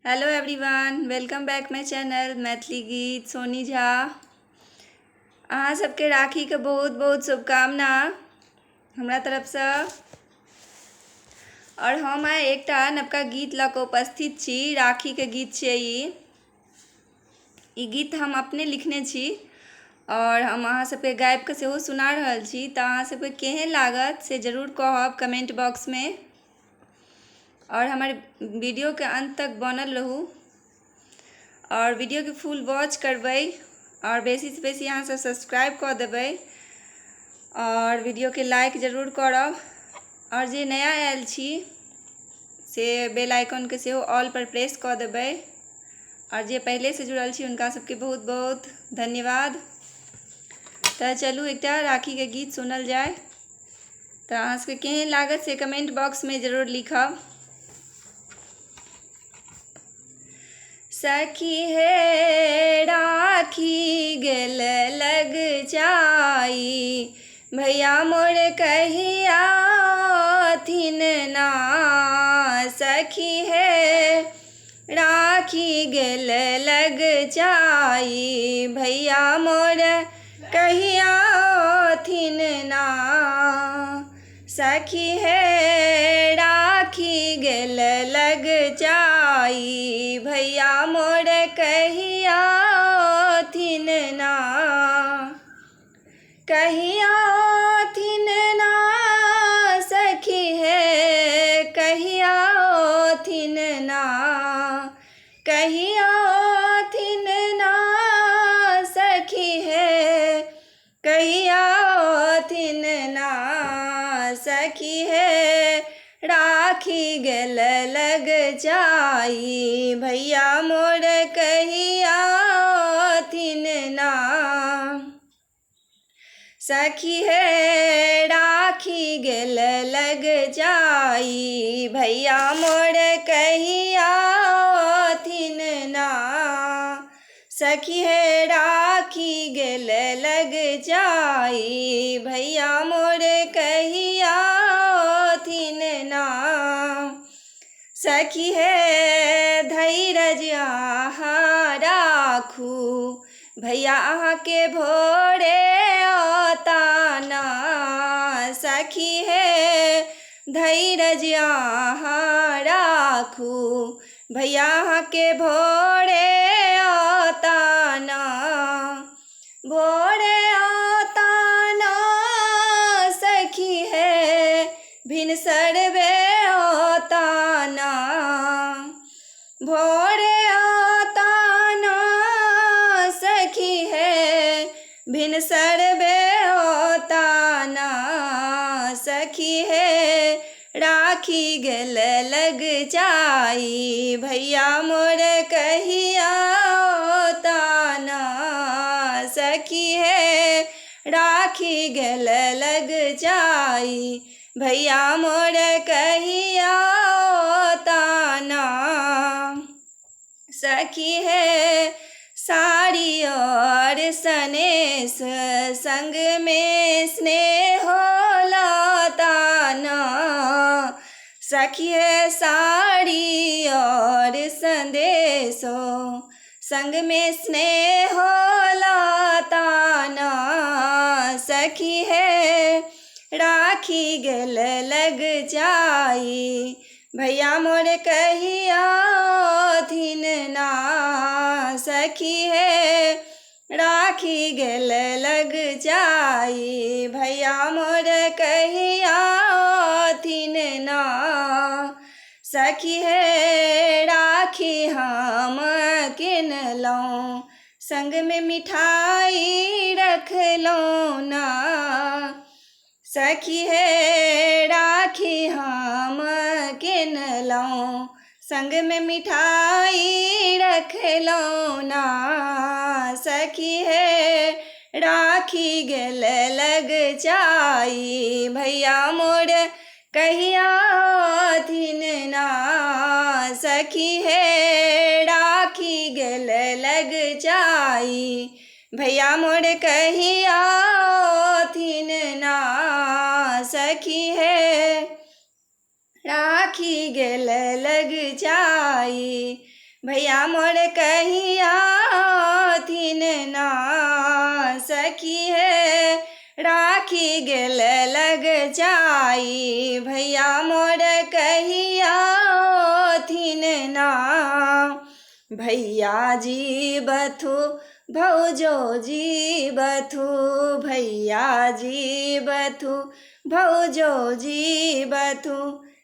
Hello everyone, welcome back my channel Maithili गीत सोनी झा। अहाँ सबके राखीके बहुत बहुत शुभकामना हमरा तरफसँ। आओर हम आइ एकटा नवका गीत लऽ कऽ उपस्थित छी। राखीके गीत छियै ई। ई गीत हम अपने लिखने छी आओर हम अहाँ सबके गाबिकऽ सेहो सुना रहल छी, तऽ अहाँ सबके केहन लागत से जरूर कहब कमेन्ट बॉक्समे। आओर हमर वीडियोके अन्त तक बनल रहू आओर वीडियोके फुल वॉच करबै आओर बेसीसँ बेसी अहाँसब सब्सक्राइब कऽ देबै आओर वीडियोके लाइक जरूर करब। आओर जे नया आयल छी से बेल आइकॉनके सेहो ऑल पर प्रेस कऽ देबै। आओर जे पहिलेसँ जुड़ल छी हुनका सबके बहुत बहुत धन्यवाद। तऽ चलू एकटा राखीके गीत सुनल जाय। तऽ अहाँ सबके केहन लागत से कमेंट बॉक्समे जरूर लिखब। सखी हे राखी गेल लग जाई, भैया मोर कहिया थिन ना। सखी हे राखी गेल लग जाई, भैया मोर कहिया थिन ना। सखी हे राखी गेल लग जाई, भैया मोर कहिया थिन ना। कहिया थिन ना सखी हे, कहिया थिन ना। कहिया थिन ना सखी हे, कहिया थिन ना। सखी हे राखी गेल लग जाई, भैया मोर कहिया थिन ना। सखी हे राखी गेल लग जाई, भैया मोर कहिया थिन ना। सखी हे राखी गेल लग जाई, भैया मोर कहिया थिन ना। सखी हे धैरज अहाँ राखू, भैया अहाँके भोरे औताना। सखी हे धैरज अहाँ राखू, भैया अहाँके भोरे औताना। भोरे औताना सखी हे, भिनसरबे औताना। भोरे औताना सखी हे, भिनसरबे औताना। सखी हे राखी गेल लग जाई, भैया मोर कहिया औताना। सखी हे राखी गेल लग जाई, भैया मोर कहिया औताना। सखी हे साड़ी और सनेस संग में स्नेह लताना। सखी हे साड़ी और संदेशो संग में स्नेह लताना। सखी हे राखी गेल लग जाई, भैया मोर कहिया थिन ना। सखी हे राखी गेल लग जाई, भैया मोर कहिया थिन ना। सखी हे राखी हम किनलहुँ, संग में मिठाई रखलहुँ ना। सखी हे राखी हम किनलहुँ, संग में मिठाई रखलहुँ ना। सखी हे राखी गेल लग जाई, भैया मोर कहिया थिन ना। सखी हे राखी गेल लग जाई, भैया मोर कहिया थिन ना। सखी हे राखी गेल लग जाई, भैया मोर कहिया औथिन ना। सखी हे राखी गेल लग जाई, भैया मोर कहिया औथिन ना। भैया जीबथु भौजो जीबथु, भैया जीबथु भौजो जीबथु,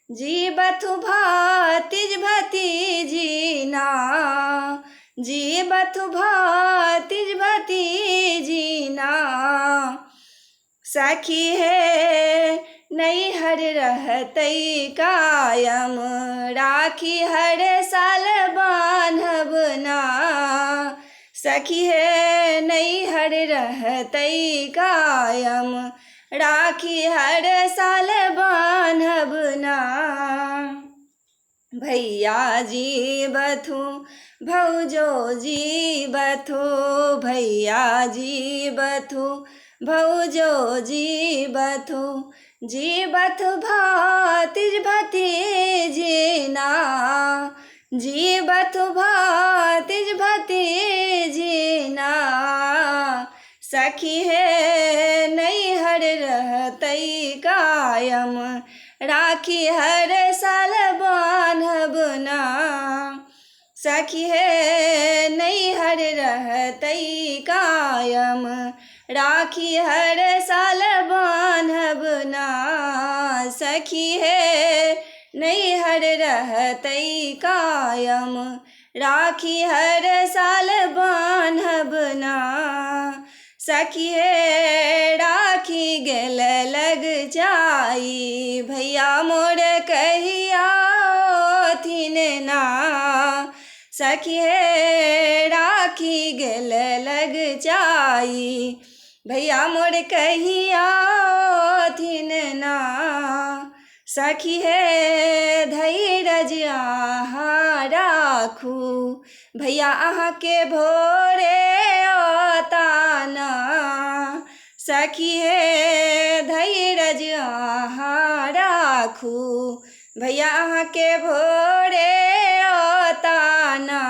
जीबथु भातिज भतीजी ना, जीबथु भातिज भतीजी ना। सखी हे नैहर रहतै कायम, राखी हर साल बान्हब ना। सखी हे नैहर रहतै कायम, राखी हर साल बान्हब ना। भैया जीबथु भौजो जीबथु, भैया जीबथु भौजो जीबथु, जीबथु भातिज भतीजी ना, जीबथु भातिज भतीजी ना। सखी हे नैहर रहतै कायम, राखी हर साल बान्हब ना। सखी हे नैहर रहतै कायम, राखी हर साल बान्हब ना। सखी हे नैहर रहतै कायम, राखी हर साल बान्हब ना। सखी हे राखी गेल लग जाई, भैया मोर कहिया औथिन ना। सखी हे राखी गेल लग जाई, भैया मोर कहिया औथिन ना। सखी हे धैरज अहाँ राखू, भैया अहाँके भोरे औता ना। सखी हे धैरज अहाँ राखू, भैया अहाँके भोरे औता ना।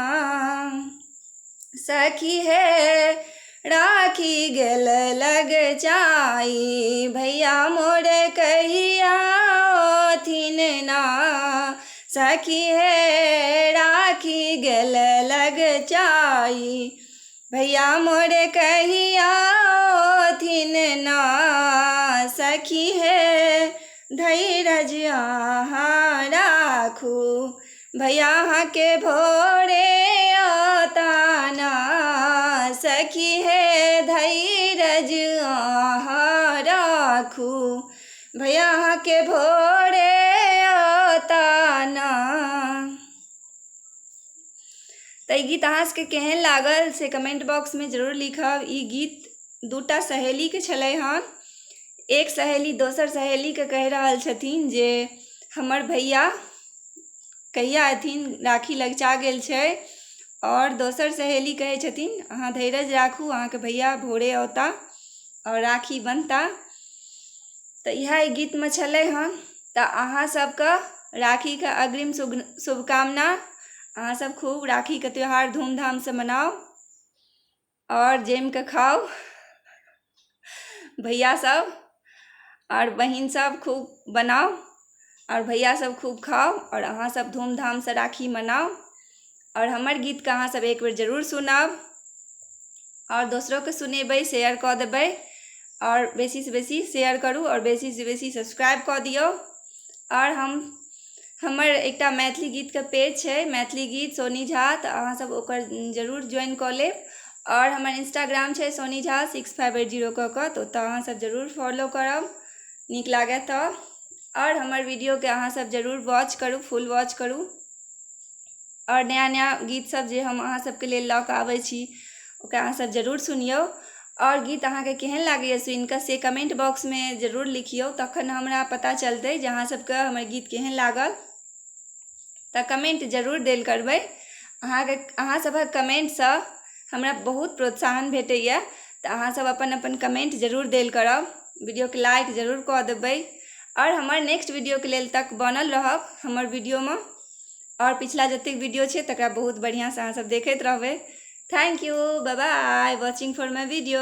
सखी हे राखी गेल लग जाई, भैया मोर कहिया औथिन ना। सखी हे राखी गेल लग जाई, भैया मोर कहिया औथिन ना। सखी हे धैरज अहाँ राखू, भैया अहाँके भोरे औता ना। सखी हे धैरज अहाँ राखू, भैया अहाँके भोरे औता ना। तऽ ई गीत अहाँ सबके केहन लागल से कमेंट बॉक्समे जरूर लिखब। ई गीत दूटा सहेलीके छलै हन। एक सहेली दोसर सहेलीके कहि रहल छथिन जे हमर भैया कहिया एथिन, राखी लगिचा गेल छै। आओर दोसर सहेली कहै छथिन अहाँ धैर्य राखू, अहाँके भैया भोरे औता आओर राखी बन्हता। तऽ इएह ई गीतमे छलै हन। तऽ अहाँ सबके राखीके अग्रिम शुभकामना। अहाँ सब खूब राखीके त्यौहार धूमधामसँ मनाउ आओर जमिकऽ खाउ। भैया सब आओर बहिन सब खूब बनाउ आओर भैया सब खूब खाउ आओर अहाँ सब धूमधामसँ राखी मनाउ। आओर हमर गीतके अहाँ सब एक बेर जरूर सुनब आओर दोसरोके सुनेबै, शेयर कऽ देबै आओर बेसीसँ बेसी शेयर करू आओर बेसीसँ बेसी सब्सक्राइब कऽ दियौ। आओर हमर एकटा मैथिली गीतके पेज छै, मैथिली गीत सोनी झा, तऽ अहाँ सब ओकर जरूर ज्वाइन कऽ लेब। आओर हमर इंस्टाग्राम छै सोनी झा 6580 कऽ कऽ, तऽ ओतऽ अहाँ सब जरूर फॉलो करब नीक लागै तऽ। आओर हमर वीडियोके अहाँ सब जरूर वॉच करू, फुल वॉच करू। आओर नया नया गीत सब जे हम अहाँ सबके लेल लऽ कऽ आबै छी ओकरा अहाँ सब जरूर सुनियौ। आओर गीत अहाँके केहन लागैए सुनिकऽ से कमेंट बॉक्समे जरूर लिखियौ, तखन हमरा पता चलतै जे अहाँ सबके हमर गीत केहन लागल। तऽ कमेंट जरूर देल करबै। अहाँ सभक कमेंटसँ हमरा बहुत प्रोत्साहन भेटैए। तऽ अहाँ सब अपन अपन कमेंट जरूर देल करब, वीडियोके लाइक जरूर कऽ देबै आओर हमर नेक्स्ट वीडियोके लेल तक बनल रहब हमर वीडियोमे। आओर पिछला जतेक वीडियो छै तकरा बहुत बढ़िआँसँ अहाँसभ देखैत रहबै। Thank you, bye bye, watching for my video.